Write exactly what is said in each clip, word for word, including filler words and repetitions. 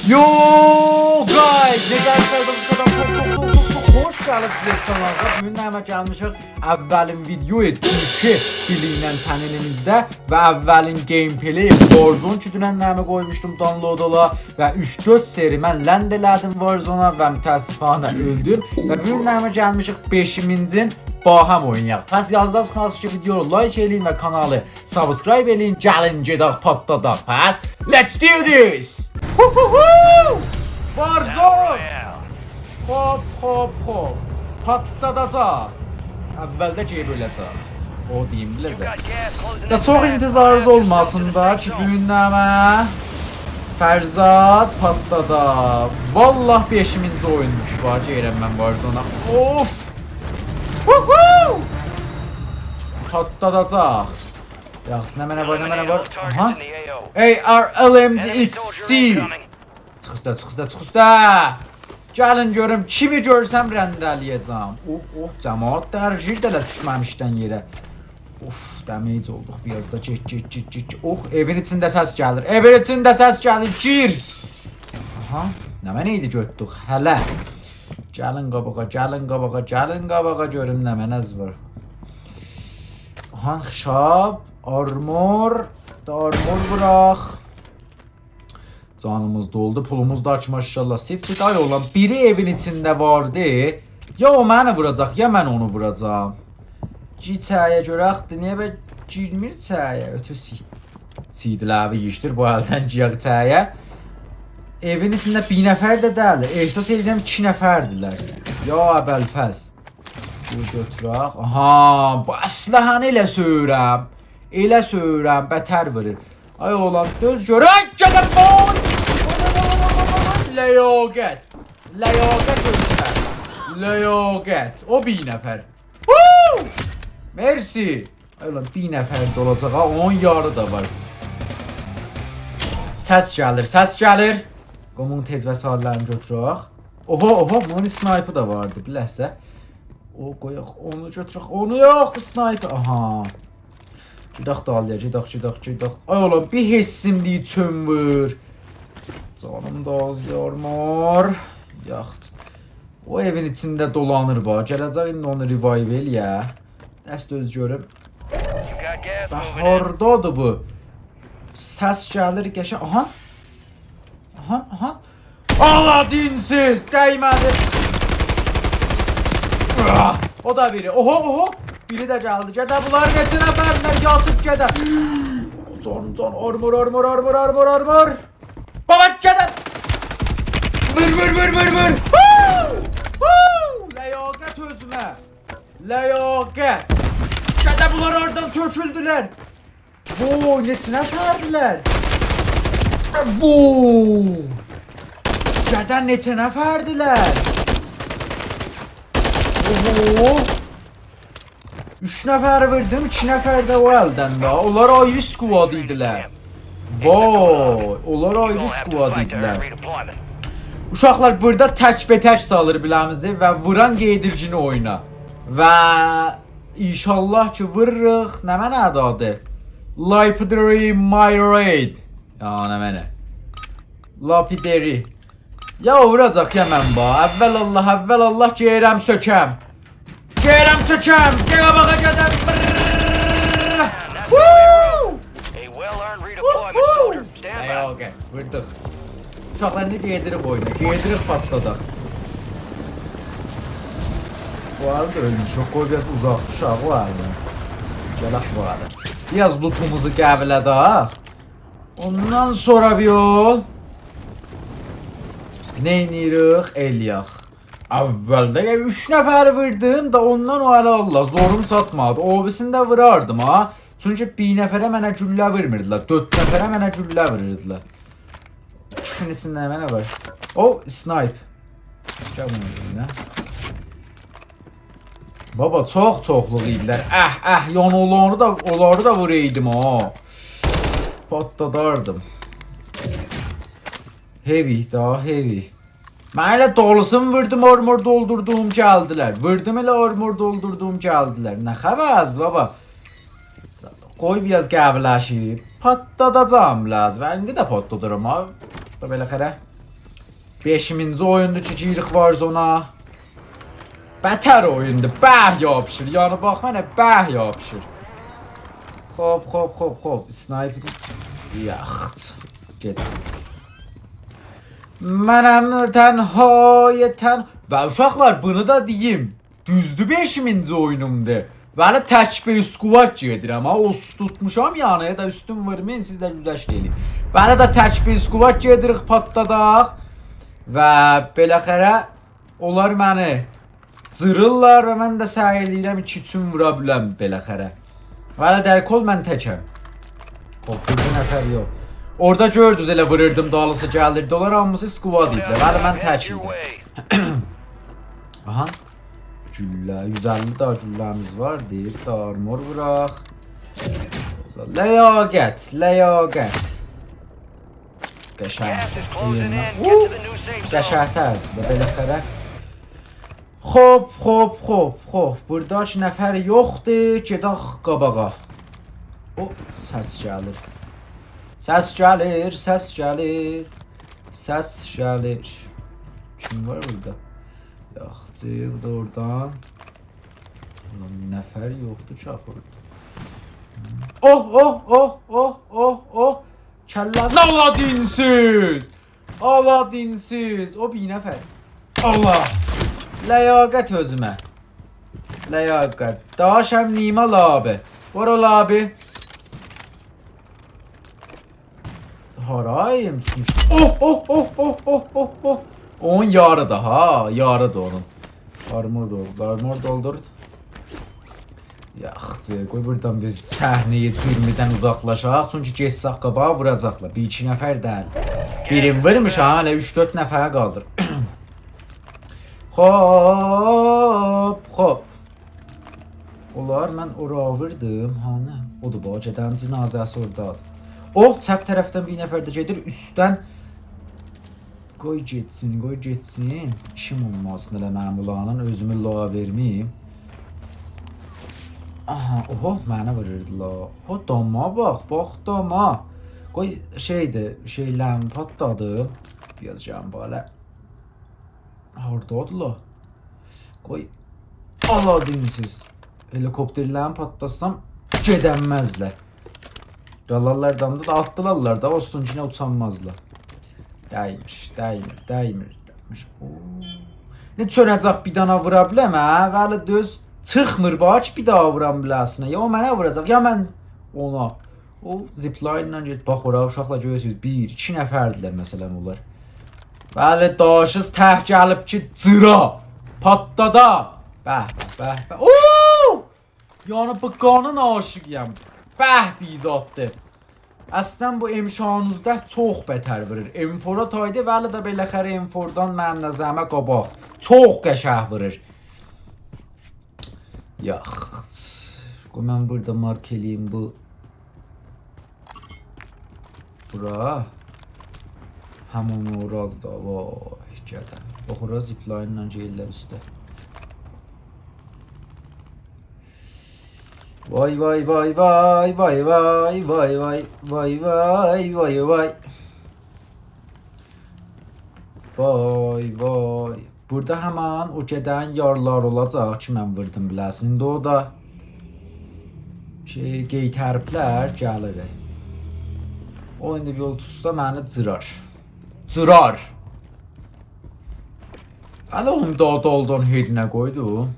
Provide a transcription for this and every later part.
Yo, guys، نئجه‌سیز؟ چوخ، چوخ، چوخ، چوخ، چوخ خوش گلیبسیز کانالیمیزا. بوگون نمنه گلمیشیک؟ اولین ویدیوی تورکی دیلی ایله چنلیمیزده و اولین گیم‌پلی وارزون کی دونن نمنه قویموشدوم دانلود اولا و اوچ دؤرد سری من لند ائله‌دیم وارزونا و متأسفانه اؤلدوم. و بوگون نمنه گلمیشیک بئشیمینجین باهم اوینایاق. پس یادیزدان چیخماسین کی ویدیونو لایک ائله‌یین و کانالی سابسکرایب ائله‌یین. گلین گئدک پاتلاداق. پس let's do this. هوهوهو! وارزون! خوب، خوب، خوب. پاتلاداجاق. اولده گئیب اؤله‌جک. او دئییم بیله‌زه. دا چوخ انتظارینیز اولماسین دا کی بوگون نمنه، فرزاد پاتلادا. والله بئشیمینجی اویونموش وار، گئدیرم من وارزونا. اوف! هوهو! پاتلاداجاق. یاخشی، نمنه وار، نمنه وار؟ آها. A R L M G X C. چیخ اوسته، چیخ اوسته، چیخ اوسته. گلین گؤروم، کیمی گؤرسم رنده‌له‌یه‌جم. اوه، اوه، جماعت درگیردیلر دوشمه‌میشدن یئره. اوف، damage اولدوق بیر آز دا. گئت، گئت، گئت، گئت، گئت. اوه، ائوین ایچینده سس گلیر. ائوین ایچینده سس گلیر. گیر. آها، نمنه ایدی گؤتدوک؟ هله. گلین قاباغا، گلین قاباغا، گلین قاباغا گؤروم نمنه‌ز وار. آها، شاب، آرمور. دا آرمور ووراق. جانیمیز دولدو، پولوموز دا آچ ماشاءالله. سیفتی دای اوغلان، بیری ائوین ایچینده واردی. یا او منی ووراجاق، یا من اونو ووراجاغام. گیر ایچری‌یه گؤرک، نییه به گیرمیر ایچری‌یه؟ اؤتور سی-، سیدیلری ییغیشدیر، بو الدن گیرک ایچری‌یه. ائوین ایچینده بیر نفر ده دئییل. احساس ائدیرم ایکی نفردیلر. یا ابوالفضل. بو گؤتورک. آها، بو اسلحه‌نی ائله سؤیورم. ائله سؤیورم، بتر وورور. آی اوغلان، دؤز گؤر. آی، گده، وای! لیاقت. لیاقت اؤزونه. لیاقت. او بیر نفر. هو! مرسی. آی اوغلان، بیر نفر ده اولاجاق ها، اونون یاری دا وار. سس گلیر، سس گلیر. قومون تئز وسایل‌لرینی گؤتورک. اوهو، اوهو، بونون اسنایپی دا واردی، بیر لحظه. او، قویاق، اونو گؤتورک، اونو یوخ، اسنایپی، آها. گئدک دالییا، گئدک، گئدک، گئدک. آی اوغلان، بیر حسیم دئییر، چؤمور. جانیم دا آزدی، آرمور. یاخشی. او ائوین ایچینده دولانیر، باخ. گله‌جک، ایندی اونو revive ائله‌یه. دست اؤز گؤروم. You got gas moving in. هاردادیر بو؟ سس گلیر، قشنگ. آها. آها، آها. آلا دینسیز، دیمه‌دی. آه، او دا بیری. اوهو، اوهو. بیری ده گلدی. گده، بونلار نئچه نفردیلر؟ یاتیب گده. جان، جان، آرمور، آرمور، آرمور، آرمور، آرمور. بابا، گده. وور، وور، وور، وور، وور. هو! هو! لیاقت اؤزومه. لیاقت. گده، بونلار هاردان تؤکولدولر؟ وای، نئچه نفردیلر؟ وای. گده، نئچه نفردیلر؟ اوهو. اوچ نفری ووردوم، ایکی نفر ده او الدن ده. اونلار آیری squad ایدیلر. وای، اونلار آیری squad ایدیلر. اوشاقلار، بورادا تک‌به‌تک سالیر بیله‌میزی و ووران قئییدیر گینه اویونا. و ان‌شاءالله کی ووروروق. نمنه‌دیر آدی؟ Lapidary Myraid. یا نمنه؟ Lapidary. یا او ووراجاق، یا من، باخ. اول الله، اول الله، گئدیرم سؤکم. گئدیرم سؤکم. گل قاباغا گئدم. برررر. هو! A well-earned redeployment, هو، هو! Soldier. Stand by. آی، اوکئی. ووردوق. اوشاقلار، ایندی گئدیریک اویونا. گئدیریک پاتلاداق. بو آرا دا اؤلموشوک. قوی بیر آز اوزاق دوشاق او آرا. گلک بو آرا. بیر آز لوتوموزو قوی‌له‌دک. اوندان سونرا بیر یول نئینیریک؟ ائلیاق. اولده یا اوچ نفری ووردوم دا، اوندان او، هله الله، زوروم چاتمادی. او بیریسینی ده ووراردیم ها. چونکی بیر نفره منه گولله وورموردولار. دؤرد نفره منه گولله ووروردولار. ایکیسینین ایچینده نمنه وار؟ او، اسنایپ. گل بونون اؤزونه. بابا، چوخ چوخلوق ایدیلر. اه، اه، یعنی اونلاری دا، اونلاری دا وورایدیم ها. پاتلاداردیم. Heavy، داها heavy. من ائله دولوسونو ووردوم، آرمور دولدوردوم، گلدیلر. ووردوم، ائله آرمور دولدوردوم، گلدیلر. نه خبردی، بابا؟ قوی بیر آز قوی‌لشیب. پاتلاداجاغام بیله‌میزی. و ایندی ده پاتلادیرام ها. دا بالاخره. بئشیمینجی اویوندور کی، گیریریک وارزونا. بتر اویوندور. به یاپیشیر. یعنی باخ منه، به یاپیشیر. خوب، خوب، خوب، خوب. اسنایپر. یاخشی. گئدک. منم تنهای تن-، و اوشاقلار، بونو دا دئییم. دوزدور، بئشیمینجی اویونومدور. ولی تک بیر اسکواد گئدیرم ها، اوس توتموشام یعنی، یا دا اوستون وورمایین، سیز ده گذشت ائله‌یین. ولی ده تک بیر اسکواد گئدیریک، پاتلاداق. و بالاخره اونلار منی جیریرلار و من ده سعی ائله‌ییرم ایکی اوچون وورا بیلم بالاخره. ولی درک اول، من تکم. خوب، بیر نفر یوخ. اورادا گؤردونوز، ائله ووروردوم، دالیسی گلیردی. اونلار هامیسی اسکواد ایدیلر. ولی من تک ایدیم. آها. گولله، یوز اللی دانا گولله‌میز وار، دئییر، آرمور ووراق. لیاقت، لیاقت. قشنگ. Gas is closing in. اوه! Get to the new safe zone. قشنگ‌تر. و بالاخره. خوب، خوب، خوب، خوب. بورادا هئچ نفر یوخدور. گئدک قاباغا. او، سس گلیر. سس گلیر، سس گلیر. سس گلیر. کیم وار بورادا؟ یاخشی، بو دا اورادان. اولان، نفر یوخدور کی آخی اورادا. اوه، اوه، اوه، اوه، اوه، اوه. کلّه، آلا دینسیز! آلا دینسیز! او بیر نفر. آلا! لیاقت اؤزومه. لیاقت. داشم نیمه لابی. وار او لابی. هاراییم توتموش. اوه، اوه، اوه، اوه، اوه، اوه، اوه. اونون یاریدی ها، یاریدی اونون. آرمور دولدور، آرمور دولدور. یاخشی، قوی بورادان بیز صحنه‌ی جرمدن اوزاقلاشاق. چونکی گئتسک قاباغا ووراجاقلار. بیر ایکی نفر دئییل. بیرین وورموش ها، هله اوچ دؤرد نفر قالدی. خوب، خوب. اولار، من اورا ووردوم. هانی؟ اودور، باخ، گئدن جنازه‌سی اورادادیر. اوه، چپ طرفدن بیر نفر ده گئدیر، اوستدن. قوی گئتسین، قوی گئتسین. ایشیم اولماسین ائله منیم اولارینان، اؤزومو لوا وئرمه‌ییم. آها، اوهو، منی ووروردولار. هو، داما باخ، باخ داما. قوی، شئیدیر، شئیلرین پاتلادی. بیر آز جان بالا. هاردادیلار؟ قوی، آلا دینسیز. هلیکوپترلرین پاتلاتسام، گئدنمزلر. قالارلار دامدا دا، آتلارلار دا، اولسون کی، نه اوچانمازلار. دیمیر، دیمیر، دیمیر، دیمیر. اوو. نه چؤنه‌جک بیر دانا وورا بیلم، هه؟ ولی دوز چیخمیر، باخ کی، بیر دانا وورام بیله‌سینه. یا او منه ووراجاق، یا من اونا. او زیپلاینلا گئت، باخ اورا، اوشاقلار گؤرورسونوز، بیر، ایکی نفردیلر مثلا اونلار. بلی، داشیز تک گلیب کی، جیرا، پاتلادا. به، به، به، به. اوو! یعنی بو گانین عاشیقی‌یم. به، بیر زاددیر. اصلا بو ام شانزده چوخ بتر وورور. ام فورا تایدی، ولی ده بالاخره ام فوردان منیم نظریمه قاباق. چوخ قشنگ وورور. یاخ. قوی من بورادا مارک ائله‌ییم بو. بورا. همین اورادیر دا، وای، گده. باخ، اورا زیپلاینلا گئدیرلر اوسته. وای، وای، وای، وای. وای، وای. بورادا همین او گده‌نین یارلاری اولاجاق کی، من ووردوم بیله‌سین. ایندی او دا شئی، قئیتریبلر، گلیر. او ایندی بیر یول توتسا منی جیرار. جیرار. هله اونو دا دالدان هئدینه قویدو.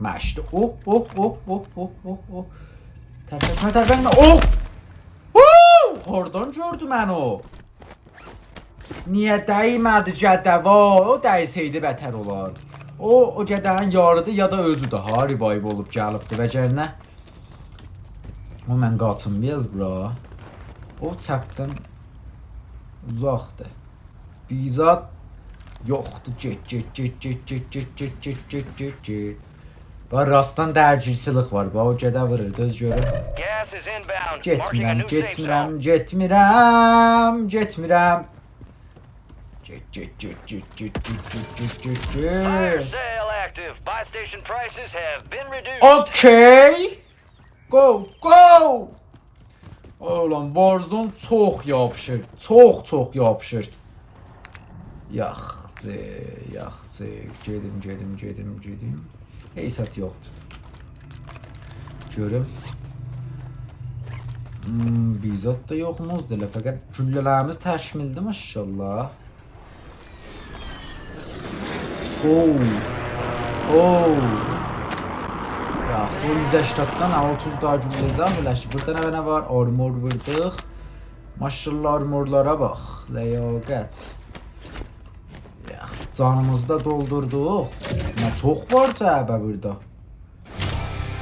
مشتی. اوه، اوه، اوه. ترپتمه، ترپتمه. اوه! اوه! هاردان گؤردو منی او؟ نییه دیمه‌دی گده؟ وای، او دیسه‌یدی بتر اولار. او، او گده‌نین یاریدی یا دا اؤزو داها ریوایو اولوب گلیبدی، وگرنه. او من قاچیم بیر آز بورا. او چپدن اوزاقدیر. بیر زاد یوخدور. گئت، گئت، گئت. باخ، راستدان درگیرچیلیک وار. باخ، او گده وورور. دؤز گؤروم. Gas is inbound. Marking a گئتمیرم، new safe گئتمیرم، zone. گئتمیرم، گئتمیرم. گئت، گئت، گئت. Fire sale active. Buy station prices have been reduced. اوکی. گو، گو. اوغلوم، وارزون چوخ یاپیشیر. چوخ، چوخ یاپیشیر. یاخچی، یاخچی. گئدیم، گئدیم، گئدیم، گئدیم. هئچ زاد یوخدور. گؤروم. هوم، بیر زاد دا یوخموزدور ائله، فقط گولله‌لریمیز تکمیلدیر، ماشاءالله. اوو. اوو. یاخشی، او یوز هشتاددان اوتوز داها گولله اضافه‌لشدی. بورادا نه، نه وار؟ آرمور ووردوق. ماشاءالله، آرمورلارا باخ. لیاقت. یاخ، جانیمیزی دا دولدوردوق. نه چوخ وار جعبه بورادا.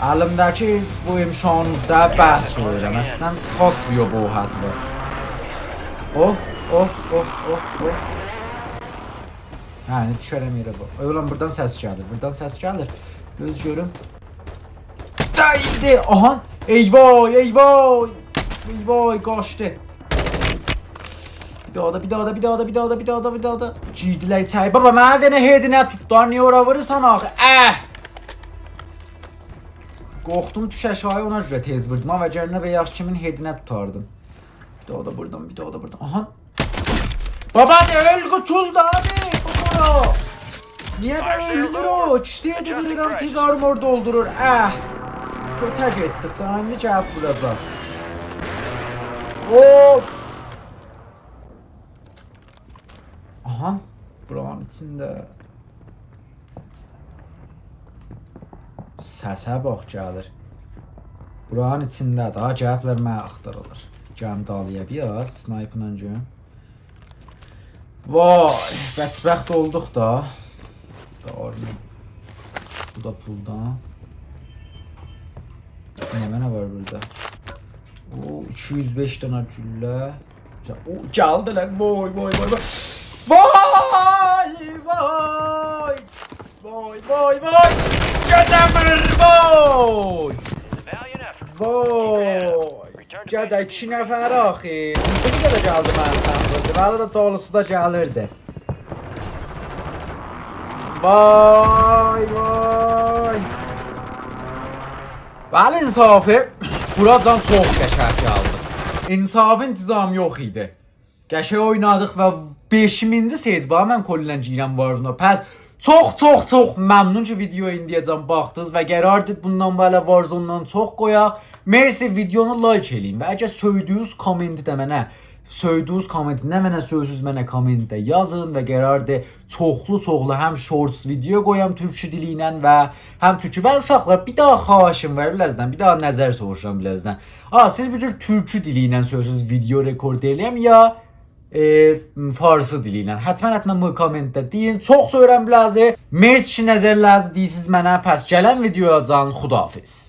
الیمده‌کی بو ام شانزده بحث وئریرم. اصلاً خاص بیر ابهت وار. اوه، اوه، اوه، اوه، اوه. هه، ایندی دوشرم یئره باخ. اولان، بورادان سس گلیر، بورادان سس گلیر. گؤز گؤروم. دَیدی! آها! ای وای، ای وای! ای وای، قاچدی. بیر داها دا، بیر داها دا، بیر داها دا، بیر داها دا، بیر داها دا، بیر داها دا. گیردیلر ایچری. بابا، منه دئنه هدینه توت دا، نییه اورا وورورسان آخی؟ اه! قورخدوم دوشه آشاغی، اونا گؤره تئز ووردوم. آمما وگرنه بئیاش کیمین هدینه توتاردیم. بیر داها دا ووردوم، بیر داها دا ووردوم. آها. بابا، دئییل قوتول دا، آبی، بو قورو. نییه بئله اؤلمور او؟ ایکی دفعه ده وورورام، تئز آرمور دولدورور. اه. گؤته گئتدیک دا، ایندی گلیب ووراجاق. اوف. آها، بورانین ایچینده. سسه باخ، گلیر. بورانین ایچینده داها گلیبلر منی آختاریرلار. گلیم دالییا بیر آز، سنایپلا گؤروم. وای، بدبخت اولدوق دا. داها اورمو. بو دا پولدان. نمنه وار بورادا؟ او، ایکی یوز بئش دنه گولله. او، گلدیلر. وای، وای، وای، وای. وای، وای. وای، وای، وای. گده‌میر، وای. وای. گده ایکی نفر آخی. بو گده گلدی منیم طرفیمه. بلی ده، دالیسی دا گلیردی. وای، وای. ولی انصافی، بورادان چوخ قشنگ گلدی. انصافی انتظام یوخ ایدی. قشنگ اوینادیق و بئشینجی سئیدی، باخ، من کلاً گیرم وارزونا. پس چوخ، چوخ، چوخ ممنون کی ویدیویا ایندیه‌جن باخدینیز و قراردیر بوندان بئله وارزوندان چوخ قویاق. مرسی، ویدیونو لایک ائله‌یین و اگر سؤیدویونوز کامنتی ده منه، سؤیدویونوز کامنتی، نمنه سؤیوسوز، منه کامنتده یازین و قراردیر چوخلو چوخلو هم شورتس ویدیو قویام تورکو دیلی ایله و هم تورکو. و اوشاقلار، بیر داها خواهیشیم وار بیله‌زدن، بیر داها نظر سوروشورام بیله‌زدن. آ، سیز بو جور تورکو دیلی ایله سؤیوسوز ویدیو رکورد ائله‌یم یا، ائ، فارسی دیلی ایله؟ حتماً، حتماً بو کامنتده دئیین. چوخ سؤیورم بیله‌زی. مرسی کی نظرلرینیزی دئییرسیز منه. پس گلن ویدیویاجان خداحافظ.